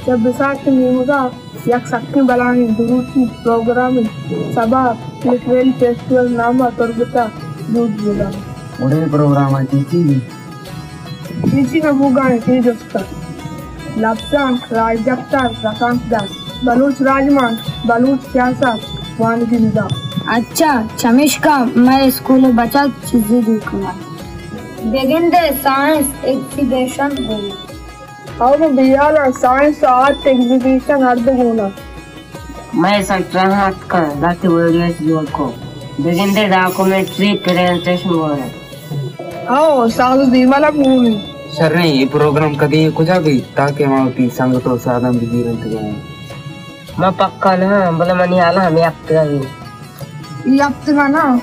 چہ بساک نیمگا یک سکیں بلاہیں دروشی پروگرامے سبا لٹریری فیسٹیول نام ءَ تربت ءَ جوڑ بوتگ۔ گڑا اے پروگرام ءَ چی چی بیت؟ چی چی نہ بوگا انت، اے جست ءَ لبزانک، راجدپتر، رسانکدر، بلوچ راجمانک، بلوچ سیاست، وانگی نظام۔ اچھا، چمیشکا مئے اسکول ءِ بچک چیزے دور کناں۔ بگندے سائنس ایگزیبیشن گون۔ ہئو، من بیالاں، سائنس ءُ آرٹ ایگزیبیشن ہر دو گون انت۔ مئے سنٹر ءَ اتکاں، لہتے ویڈیوز جوڑ کن۔ بگندے ڈاکومنٹری پریزنٹیشن گون انت۔ ہئو، ساز ءُ زیمل ہم گون انت۔ شریں، اے پروگرام کدی ءُ کجا بیت تاکہ ما وتی سنگت ءُ استاداں بگیریں ءُ بجنیں؟ من پکا نہ آں، بلے منی ہیال ءَ ہمے ہپتگ ءَ بیت۔ اے ہپتگ ءَ نہ،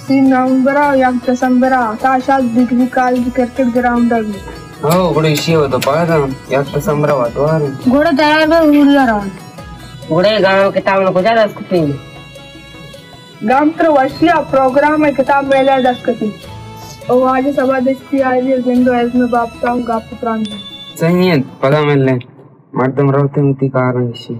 سی نومبر ءَ یک دسمبر ءَ تاش ءَ ڈگری کالج کرکٹ گراؤنڈ ءَ بیت۔ ہئو، گڑا ایشی ءَ تو پاد آں، یک دسمبر ءَ وتوار ایں۔ گڑا تیار بہ، اولی ءَ رواں۔ گڑا اے گام ءِ کتاب نہ کجا دست کپی؟ گامتر وشی ءَ پروگرام ءِ کتاب میلہ ءَ دست کپی۔ او واجہ سبا دشتی آئی ءِ زند ءُ ازم ءِ بابت ءَ گپ ءُ تران بیت۔ سہی انت، پدا ملیں۔ مردم روتیں وتی کاراں گشی۔